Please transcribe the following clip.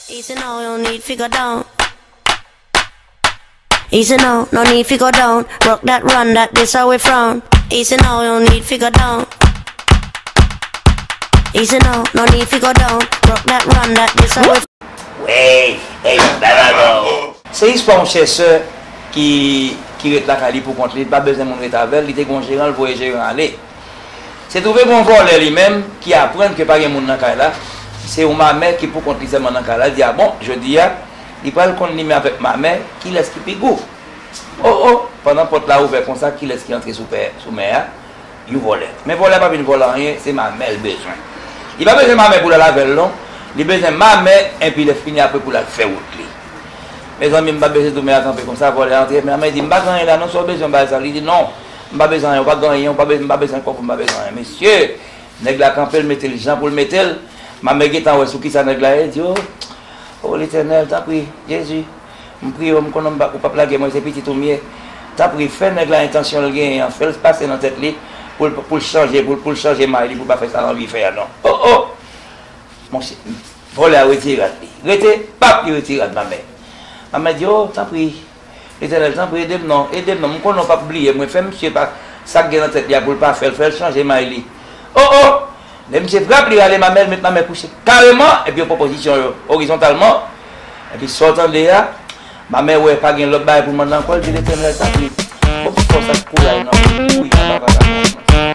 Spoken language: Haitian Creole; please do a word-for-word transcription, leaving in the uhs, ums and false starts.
Easy now, no need fi go down. Easy now, no need fi go down. Rock that, run that, this how we from. Easy now, no need fi go down. Easy now, no need fi go down. Rock that, run that, this how we. Wey, hey, baba. Se istwa yon chèchè ki, ki ret lakay li pou kont li, li pa bezwen moun ret avè l, li te gen yon jeran, l voye jeran ale. Se twouve gen yon vòlè li menm ki aprann ke pa gen moun nan kay la, se yon mamè ki pou kont li sèlman nan kay la, li di, a bon, jodi a, li pral konn li menm avèk mamè, kilès ki pi gou. O, o, pandan pòt la ouvè konsa, kilès ki antre sou pè, sou mè a? Yon vòlè. Men vòlè a pa vin vòlè anyen, se mamè l bezwen. Li pa bezwen mamè pou l al avè l non, li bezwen mamè, enpi lè fini apre pou l al fè wout li. Mezanmi, m pa bezwen di w mè a kanpe konsa, vòlè a antre, men mamè di, m pa gen anyen la non, sa w bezwen bagay sa? Li di, non, m pa bezwen anyen, ou pa gen anyen, ou pa bezwen, m pa bezwen kòb ou, m pa bezwen anyen. Mesye, nèg la kanpe, l mete l jan pou l mete l, mamè gentan wè sou kisa nèg la ye, di, o, o Letènèl, tanpri, Jezi, m priye w, m konnen m pa, ou p ap lage mwen, se pitit ou m ye. Tanpri, fè nèg la entansyon l genyen an, fè l pase nan tèt li pou l, pou l chanje, pou l, pou l chanje may li, pou l pa fè sa l anvi fè a non. O, o! Monchè, vòlè a retire rad li. Rete, pap, li retire rad mamè. Mamè di, o, tanpri, Letènèl, tanpri, ede m non, ede m non. M konnen w p ap bliye mwen, fè misye pa, sa k gen nan tèt li a pou l pa fè l, fè l chanje may li. O, o! Lè misye frape, li rale mamè, l met mamè kouche kareman, epi yo pran pozisyon yo orizontalman. Epi sa w tande a, mamè wè pa gen lòt bagay pou l mande ankò, l di, Letènèl, tanpri, fò m fè w sa k kouraj nan pou w kouri anba vagabon.